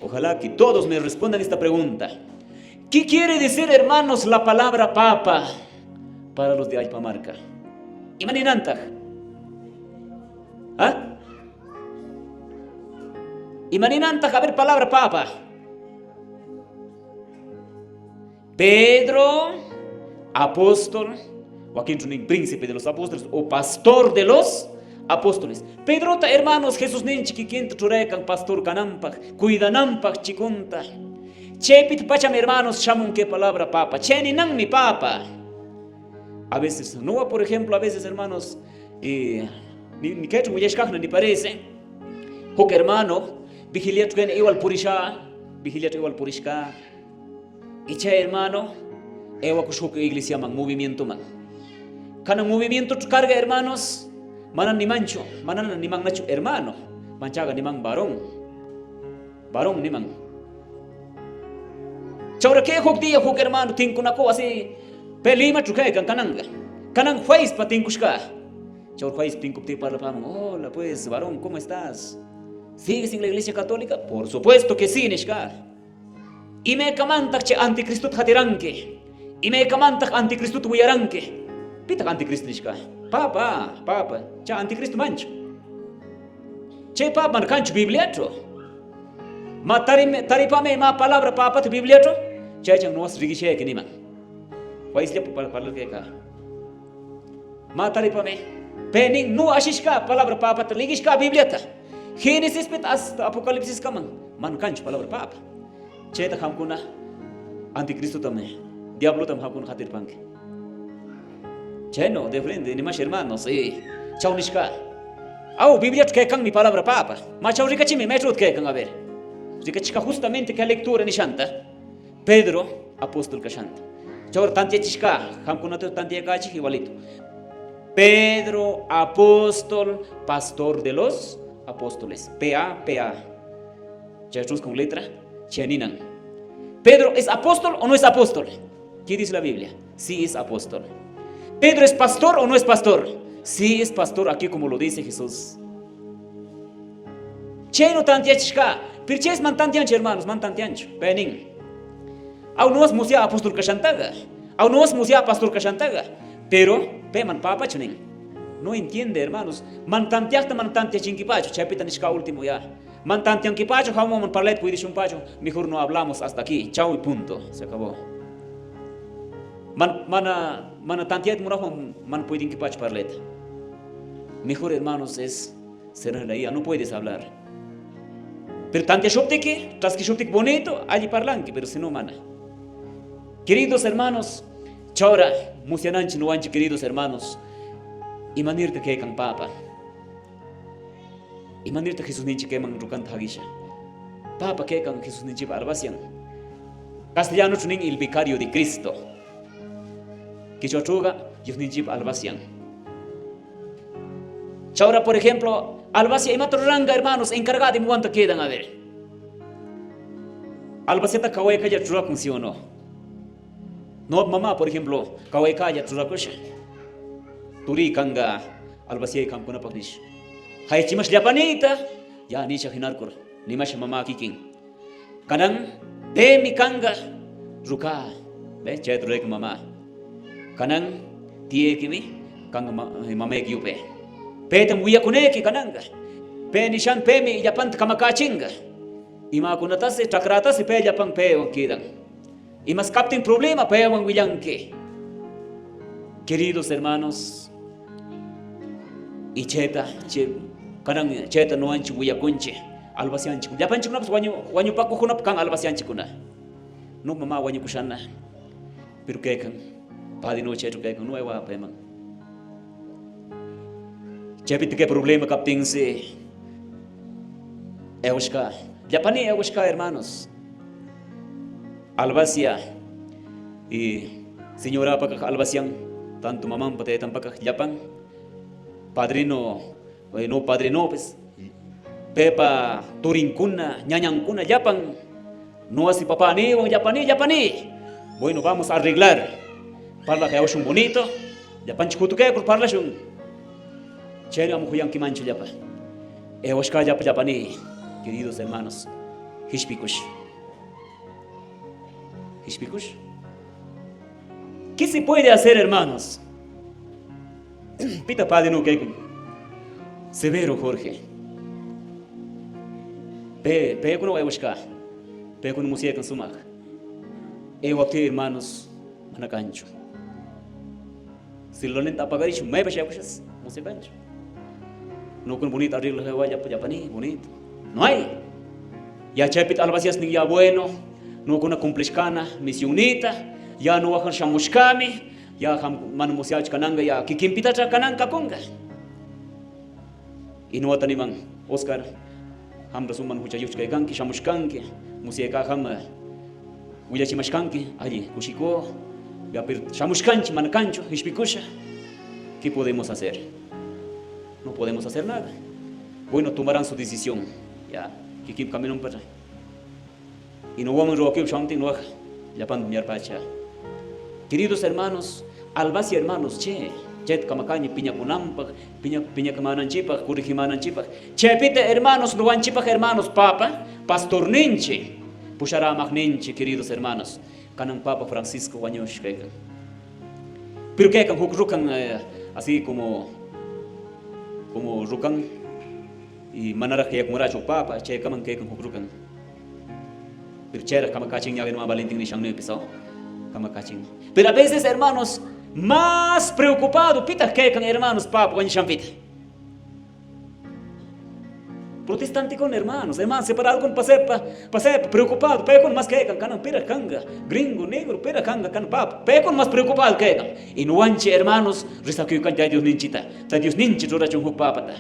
Ojalá que todos me respondan esta pregunta. ¿Qué quiere decir, hermanos, la palabra papa para los de Alpamarca? Imaninantaq? ¿Ah? Imaninantaq, a ver, palabra papa. Pedro, apóstol, o aquí un príncipe de los apóstoles, o pastor de los apóstoles. Pedrota, hermanos, Jesús ninchi kikinta churaykan pastor kananpaq, cuidananpaq chikunta. Chaypita pacham, hermanos, shamun que palabra papa. Cheninanmi papa. A veces, no, por ejemplo, a veces, hermanos, ni que ni parece. Huk hermano, vigilia igual purisha, vigilia igual purishka. Y chay hermano, ewa kushuk iglesia man, movimiento man. Kana movimiento carga, hermanos, mana ni mancho, mana ni man nacho hermano, manchaga ni man varón. Varón ni man. Chaura que huk día huk hermano tinkunako así pelima trukai kan kananga. Kanan juez pa tinkushka. Chaura juez tinkupti parlapam, hola pues varón, ¿cómo estás? ¿Sigues en la iglesia católica? Por supuesto que sí, nishka. Y me kamantaq che anticristo hatiranki. Y me kamantaq anticristo wiyaranki. Pitaq anticristo nishka. Papa, papa, cha anticristo mancho. Che papa man kancho Bibliacho. Ma taripame ma palabra papa tu Bibliacho. Chay chan nuwas rigishe que niman. Paisle parlar que ka. Ma taripame. Pening nu ashishka palabra papa te ligishka Bibliata. Génesis pit hasta Apocalipsis kaman. Man kancho palabra papa. Chayta hamkuna anticristo también. Diablo tam hamkuna hatir panque. Cheno, de frente, ni más hermanos, sí. Chau nishka. Au, Biblia que kan mi palabra papa. Ma chau rikachimi, me que kan a ver. Rikachika justamente que lectura ni shanta. Pedro, apóstol kashanta. Chau tantia chishka, hamkuna tantia kachi igualito. Pedro, apóstol, pastor de los apóstoles. P-A, P-A. Jesús con letra. Cheninan. ¿Pedro es apóstol o no es apóstol? ¿Qué dice la Biblia? Sí es apóstol. ¿Pedro es pastor o no es pastor? Sí es pastor, aquí como lo dice Jesús. Cheno tantiachka, pirches man tantiancho, hermanos, man tantiancho. Penin. Au no es musia apóstol kashantaga. Au no es musia pastor kashantaga. Pero, pe man papa chunin. No entiende, hermanos. Man tantiachta man tantiachinkipacho. Chaypita nishka último ya. Man tantiankipacho, jamo man parlet puidishunpacho. Mejor no hablamos hasta aquí. Chao y punto. Se acabó. Man mana mana tantiat murajo man puidinkipacho parlet. Mejor, hermanos, es cerrar la IA. No puedes hablar. Pero tantiashuptiki, traskishuptiki bonito, allí parlanki, pero si no, mana. Queridos hermanos, chora, musyananchi nuwanchi, queridos hermanos, imanirta kaykan papa. Imanirta Jesús ninchi kayman rukanta hagisha. Papa kaykan Jesús ninchipa albasian. Castellano chunin el vicario de Cristo. Quichua Dios ninchipa albasian. Chaura, por ejemplo, albasia imato ranga, hermanos, encargada de muanta quedan a ver. Albaceta kawai kaya churakun, sí o no. No, mamá, por ejemplo, kawai kaya churakusha. Turi kanga albasia kamkuna paknish. Hayachimash llapanita, ya nisha hinarkur, nimasha mamá kikin. Kanan, de mi kanga, ruka, ve, chay rek mamá. Kanan, tie kimi, kanga mamá yupe. Petam wiyakuneki kananga. Pe nishan pemi llapanta kamakachinga. Imakunatasi, chakratasi pe llapan pewan kidan. Imas kaptin problema pewan willanki. Queridos hermanos, y cheta, che, kanan cheta nuanchi wiyakunchi, albasianchi. Llapanchi kuna wañu wañupakuqkunap kan albasianchikuna. No mamá wañukushana. Pero kaykan, padi no chechu kaykan, no aywa peman. Chaypita que problema kaptinsi. Ewashka. Llapani ewashka, hermanos. Albasia y señora pakaj albasian, tanto mamá taytan pakaj llapan. Padrino, no padrino, pues, Pepa, turinkuna, ñañankuna, llapan. No así papá ni, llapani, llapani. Bueno, vamos a arreglar. Parla que un bonito. Llapan chikutuke, por parla shun. Cheno amujuyan kimancho llapa. Ewashka llapa llapani, queridos hermanos. Qishpikush. Qishpikush. ¿Qué se puede hacer, hermanos? Pita padre no que Severo Jorge. Pe, pe kuno aywashka. Pe kuno musyakan sumaq. Aywapti hermanos mana kanchu. Celularninta apagarish maypa shakushas musyakanchu. No con bonito arreglo llapani bonito. No hay. Ya chaypita albacias ni ya bueno. No kuna cumplishkana misionita. Ya no wajan shamushkami. Ya mana musyach kananga ya kikinpitacha kananka kunga. Y no niman Oscar hamra suman huchayushkaykanki shamushkanki musyaka hama willachimashkanki alli kushiko ya pero shamushkanchi mana kanchu qishpikusha. ¿Qué podemos hacer? No podemos hacer nada. Bueno, tomarán su decisión. Ya, kikin camino para. Y no vamos a shamtin no llapan yarpacha. Queridos hermanos, albacia hermanos, che, chet kamakañi piñakunampaq, piña piñakamananchipaq, kurijimananchipaq. Chepita hermanos, nuwanchipaq hermanos, papa, pastor ninchi, pusharamaq ninchi, queridos hermanos. Kanan Papa Francisco wañush kaykan. Pero kaykan huk rukan así como rukan y manaraq yakumurachu papa, chaykaman kaykan huk rukan. Pero chayraq kamakachin ña hermano Valentín nishan pisao. Kamakachin. Pero a veces, hermanos, más preocupado, pitaq kaykan hermanos, papa wañushanpita. Protestante con hermanos, hermanos, separado con pasepa, pasepa, preocupado, pe con más que kanan pera kanga, gringo, negro, pera kanga, kan papa, pe con más preocupado que Y nuanche hermanos, risakuy kan Dios ninchita, ta Dios ninchi rurachun huk papata.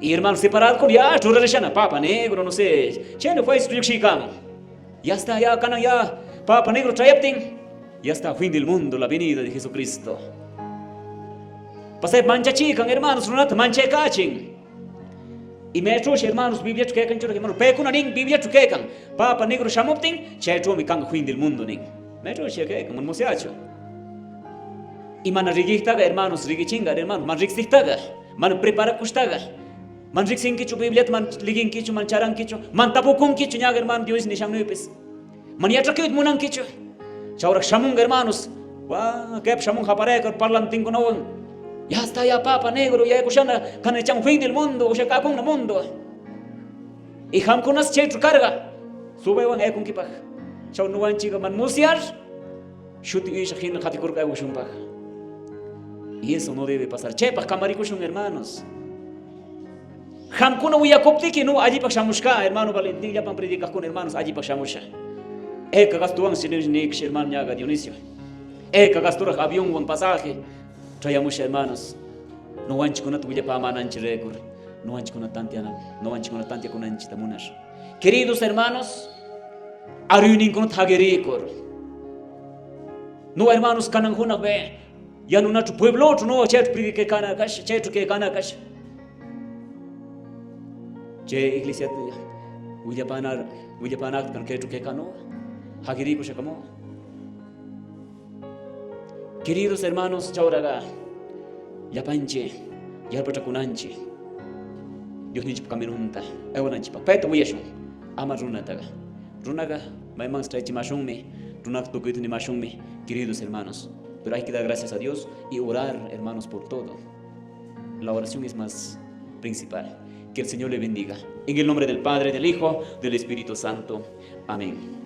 Y hermanos, separado con ya, rurashana, papa negro, no sé, cheno fue shikam. Ya está, ya, kanan ya, papa negro chayaptin, ya está, fin del mundo, la venida de Jesucristo. Pasay manchachikan, hermanos, runata manchekachin. Y me hermanos, Biblia chukekan, hermanos, pekuna nin, Biblia chukekan. Papa negro shamuptin, chaychumi kan fin del mundo nin. Me chukekan, man musiacho. Y man rigihtaga, hermanos, rigichinga, hermanos, man rigsihtaga, man preparakushtaga. Man rigsinkichu Biblia, man liginkichu, man charankichu, man tapukunkichu, ñaga, hermano, Dios ni shamnupis. Man yachakit munankichu. Chawrak shamunga, hermanos. Wa, kep shamun japarekar, parlantinkunawan. Ya está ya papa negro, ya kushana kanechan fin del mundo, ushakakun mundo. Y hamkunas chaychu carga. Subewan ekunkipaq. Chaw nuwanchiga man musyar, shuti isha hina qatikurqa aywashunpaq. Y eso no debe pasar. Chaypaq kamarikushun, hermanos. Hamkuna willakuptiki no allipaq shamushka, hermano Valentín, llapan predicaqkuna, hermanos, allipaq shamusha. Eka gastuwan siniksh, hermano ñaga Dionisio. Eka gasturaq avionwan pasaje. Trayamusha, hermanos. Nuwanchikunata willapamananchiraykur. Nuwanchikuna tantiana, nuwanchikuna tantiakunanchita munash. Queridos hermanos, aruyninkunata hagirikur. No, hermanos, kanan hunaq be. Yanunachu pueblochu no chaychu predique kash, chaychu que kana kash. Che iglesia willapanar, willapanak kan kaychu que kano. Hagiriku shakamo. Queridos hermanos, chawraga. Llapanchi, yarpachakunanchi. Dios ninchip caminunta, aywananchipaq. Payta willashun, ama runataga. Runaga, mayman traychimashunmi, runaqa tukuyta nimashunmi, queridos hermanos. Pero hay que dar gracias a Dios y orar, hermanos, por todo. La oración es más principal. Que el Señor le bendiga. En el nombre del Padre, del Hijo, del Espíritu Santo. Amén.